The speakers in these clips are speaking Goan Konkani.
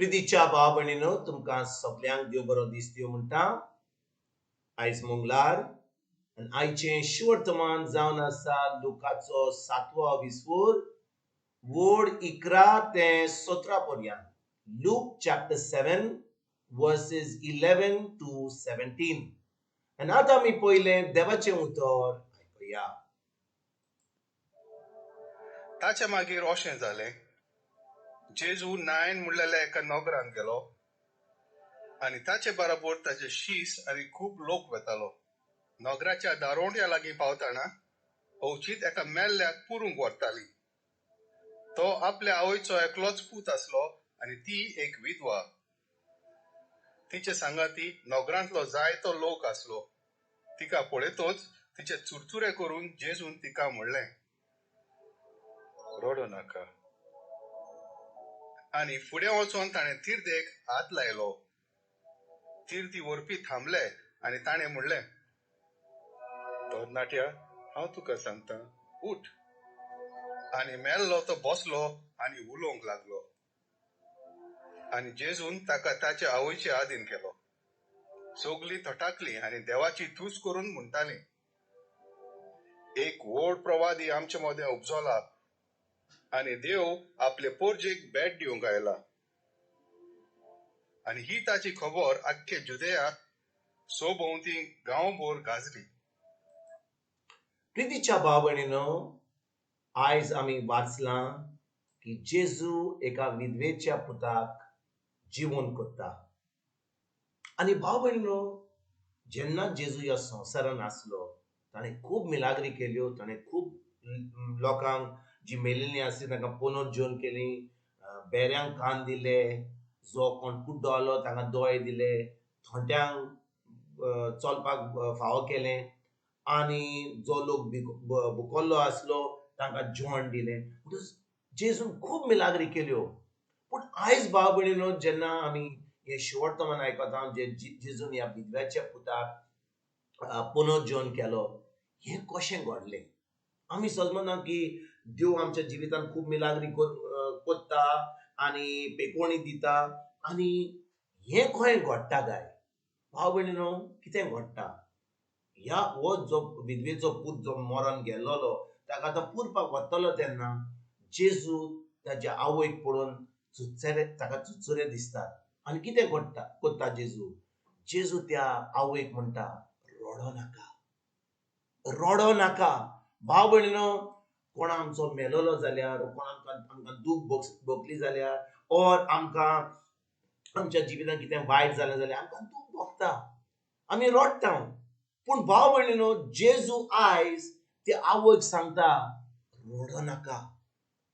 प्रितीच्या भाव भयणीनो, तुमकां सगल्यांक देव बरो दीस दिवं म्हणटा. आयज मंगळार आनी आयचें शुवर्तमान जावन आसा लुकाचो सातवो विस्फोर वड 11 ते 17 पर्यंत. Luke chapter 7 verses 11 to 17. आनी आतां आमी पयलें देवाचें उतर आयकुया. ताच्या मागीर अशें जालें, जेजू नायन म्हणलेल्या एका नगरान गेलो आनी ताचे बराबर ताचे शीस आनी खूब लोक वेतालो. नगराच्या दारोंड्या लागीं पावतना अवचीत एका मेल्ल्याक पुरूंक व्हरताली. तो आपल्या आवयचो एकलोच पूत आसलो आनी ती एक विधवा. तिचे सांगाती नगरांतलो जायतो लोक आसलो. तिका पळयतच तिचे चुरचुरे करून जेजून तिका म्हणलें, रडो नाका. आनी फुडें वचोन ताणें तिर्देक हात लायलो. तिर्दी व्हरपी थांबले आनी ताणें म्हणलें, तरणाट्या, हांव तुका सांगता, उठ. आनी मेल्लो तो बसलो आनी उलोवंक लागलो. आनी जेजून ताका ताच्या आवयचे आदीन केलो. सगलीं थटाकलीं आनी देवाची तूस करून म्हणटालीं, एक व्हड प्रवादी आमचे मदें उपजला आनी देव आपले पोरजेक भेट दिवंक आयला. आनी ही ताची खबर आख्खे जुदेया सभोंवती गांवभर गाजली. प्रितीच्या भाव भयणीनो, आयज आमी वाचलां की जेजू एका विधवेच्या पुताक जिवन करता. आनी भाव भयणीनो, जेन्ना जेजू ह्या संवसारान आसलो ताणें खूब मिलाग्री केल्यो. ताणें खूब लोकांक जी मेलेलीं आसली तांकां पुनर्जीवन केली, बेऱ्यांक कान दिले, जो कोण कुड्डो आलो तांकां दोळे दिले, थोंट्यांक चलपाक फावो केलें आनी जो लोक बुकल्लो आसलो तांकां जेवण दिलें. म्हणटकच जेजून खूब मिलाग्री केल्यो. पूण आयज भाव भयणीनो, जेन्ना आमी हें शिवर्तमान आयकता जे जेजून ह्या विधव्याच्या पुताक पुनर्जीवन केलो, हें कशें घडलें? आमी समजना की देव आमच्या जिवितान खूब मिलाग्री कोत्ता आनी पेकोवणी दिता आनी हें खंय घडटा काय? भाव भयणीनो, कितें घडटा? ह्या हो जो विधवेचो पूत जो मरण गेल्लो ताका आतां पुरपाक वतलो तेन्ना जेजू ताच्या आवयक पळोवन चुचरे, ताका चुचुरे दिसतात. आनी कितें घडटा कोत्ता जेजू? जेजू त्या आवयक म्हणटा, रडो नाका, रडो नाका. भाव भयणीनो, कोण आमचो मेलोलो जाल्यार, कोण आमकां दूख भोगली जाल्यार, ओर आमकां आमच्या जिवितांत कितें वायट जालें जाल्यार आमकां दूख भोगता, आमी रडटा. पूण भाव भयणीनो, जेजू आयज ते आवयक सांगता, रडो नाका.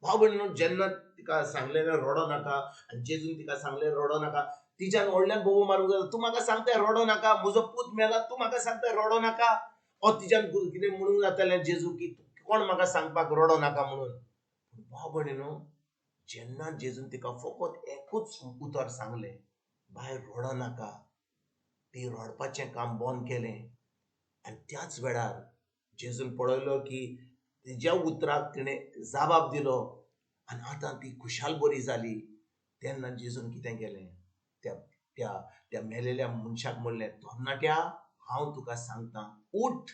भाव भयणीनो, जेन्ना तिका सांगलें ना रडो नाका आनी जेजून तिका सांगलें रडो नाका, तिच्यान व्हडल्यान बोबो मारूंक जाता, तूं म्हाका सांगता रडो नाका, म्हजो पूत मेला, तूं म्हाका सांगता रडो नाका. ओ तिच्यान कितें म्हणूंक जातालें जेजू की कोण म्हाका सांगपाक रडो नाका म्हणून. पूण भाव भयणीनो, जेन्ना जेजून तिका फकत एकूच उतर सांगलें, बाय रडो नाका, ती रडपाचें काम बंद केलें. आनी त्याच वेळार जेजून पळयलो की तिज्या उतराक तिणें जबाब दिलो आनी आतां ती खुशाल बरी जाली. तेन्ना जेजून कितें केलें? त्या त्या त्या मेलेल्या मनशाक म्हणलें, तरणाट्या, हांव तुका सांगता उठ.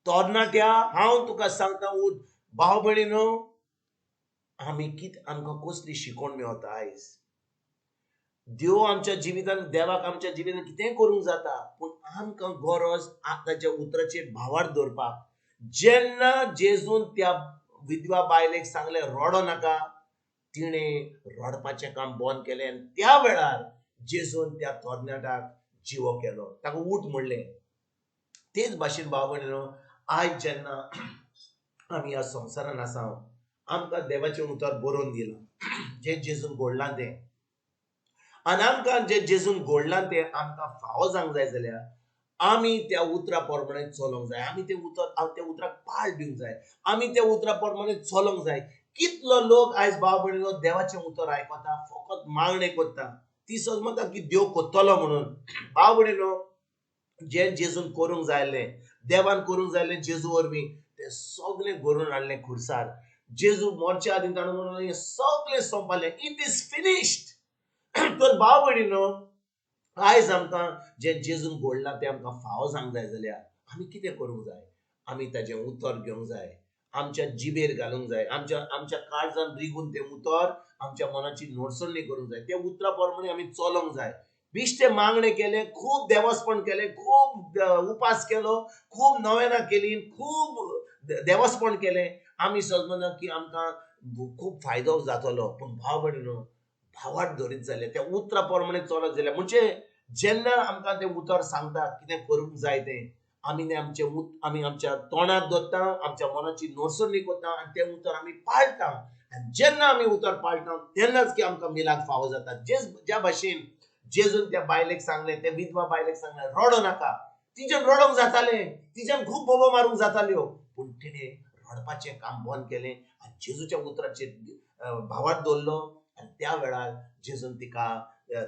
तरणाट्या, हांव तुका सांगता उठ. भाव भयणीनो, आमी कितें आमकां कसली शिकवण मेळता आयज? देव आमच्या जिवितान, देवाक आमच्या जिवितान कितेंय करूंक जाता, पूण आमकां गरज ताच्या उतराचेर भावार्थ दवरपाक. जेन्ना जेजून त्या विधवा बायलेक सांगलें रडो नाका, तिणें रडपाचें काम बंद केलें आनी त्या वेळार जेजून त्या तरणाट्याक जिवो केलो, ताका उठ म्हणलें. तेच भाशेन भाव भयणीनो, आयज जेन्ना आमी ह्या संवसारान आसा, आमकां देवाचें उतर बरोवन दिलां जें जेजून घडलां तें, आनी आमकां जें जेजून घडलां तें आमकां फावो जावंक जाय जाल्यार आमी त्या उतरा प्रमाणे चलोंक जाय. आमी तें उतर, त्या उतराक पाळ दिवंक जाय, आमी त्या उतरा प्रमाणे चलोंक जाय. कितलो लोक आयज भाव भयणीनो देवाचें उतर आयकता, फकत मागणें करता, ती समजता की देव कोत्तलो म्हणून. भाव भयणीनो, जें जेजून करूंक जाय आसलें, देवान करूंक जाय आसलें जेजू वरवीं, तें सगळें करून हाडलें खुर्सार. जेजू मरच्या आदीं ताणें म्हणून हें सगळें सोंपलें, it is finished. तर भाव भयणीनो, आयज आमकां जें जेजून घडलां तें आमकां फावो जावंक जाय जाल्यार आमी कितें करूंक जाय? आमी ताजें उतर घेवंक जाय, आमच्या जिबेर घालूंक जाय, आमच्या आमच्या काळजान रिगून तें उतर आमच्या मनाची नोडसणी करूंक जाय. त्या उतरा प्रमाणे आमी चलोंक जाय. बिश्टे मागणें केलें, खूब देवस्पण केलें, खूब उपास केलो, खूब नवेनां केली, खूब देवस्पण केलें. आमी समजना की आमकां खूब फायदो जातलो. पूण भाव भयणीनो, भावार्थ धरीत जाल्यार, त्या उतरा प्रमाणे चलत जाल्यार, म्हणजे जेन्ना आमकां तें उतर सांगता कितें करूंक जाय तें आमी तें आमचें आमी आमच्या तोंडाक दवरता, आमच्या मनाची नोडसणी करता आनी तें उतर आमी पाळटा. आनी जेन्ना आमी उतर पाळटा तेन्नाच की आमकां मिलाक फावो जाता. ज्या भाशेन जेजून त्या बायलेक सांगलें, त्या विधवा बायलेक सांगलें, रडो नाका. तिज्यान रडोंक जातालें, तिज्यान खूब बोबो मारूंक जाताल्यो, पूण तिणें रडपाचें काम बंद केलें आनी जेजूच्या उतराचेर भावार्थ दवरलो. आनी त्या वेळार जेजून तिका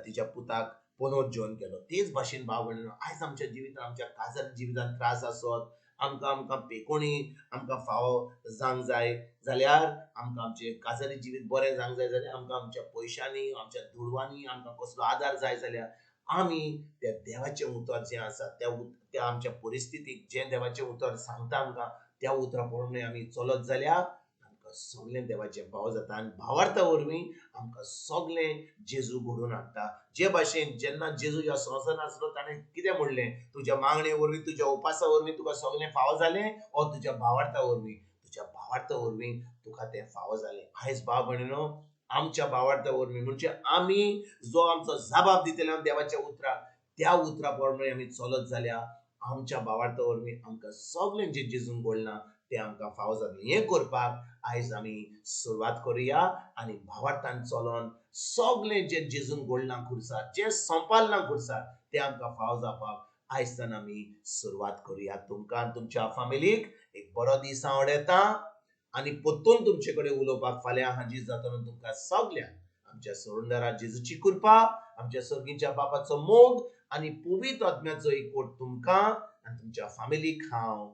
तिच्या पुताक पुनर्जीवन केलो. तेच भाशेन भाव भयणीनो, आयज आमच्या जिवितांत, आमच्या काजार जिवितांत त्रास आसत, आमकां आमकां पेकोणी आमकां फावो जावंक जाय जाल्यार, आमकां आमचें काजारी जिवीत बरें जावंक जाय जाल्यार, आमकां आमच्या पयशांनी, आमच्या दुडवांनी आमकां कसलो आदार जाय जाल्यार आमी त्या देवाचें उतर जें आसा त्या आमच्या परिस्थितीक जें देवाचें उतर सांगता आमकां त्या उतरा प्रमाणे आमी चलत जाल्यार आमकां सगळें देवाचें फावो जाता. आनी भावार्था वरवीं आमकां सगळें जेजू घडोवन हाडटा. जे भाशेन जेन्ना जेजू ह्या संवसारांत आसलो ताणें कितें म्हणलें? तुज्या मागणे वरवीं, तुज्या उपासा वरवीं तुका सगळें फावो जालें, ओ तुज्या भावार्था वरवीं, तुज्या भावार्था वरवीं तुका तें फावो जालें. आयज भाव भयणीनो, आमच्या भावार्था वरवीं म्हणजे आमी जो आमचो जबाब दितले देवाच्या उतराक, त्या उतरा प्रमाणे आमी चलत जाल्यार आमच्या भावार्था वरवीं आमकां सगळें जें जेजून घडलां तें आमकां फावो जातलें. हें करपाक आयज आमी सुरवात करुया आनी भावार्थान चलोन सगळें जें जेजून घडलां खुर्सार, जें संपादलां खुर्सार, तें आमकां फावो जावपाक आयजच्यान आमी सुरवात करुया. तुमकां तुमच्या फामिलीक एक बरो दीस हांव उडयतां आनी परतून तुमचे कडेन उलोवपाक फाल्यां हाजीर जातलो. तुमकां सगल्यांक आमच्या सोडणदारा जेजूची कृपा, आमच्या सर्गीच्या बापाचो मोग आनी पवित्र आत्म्याचो एकवट तुमकां आनी तुमच्या फामिलीक हांव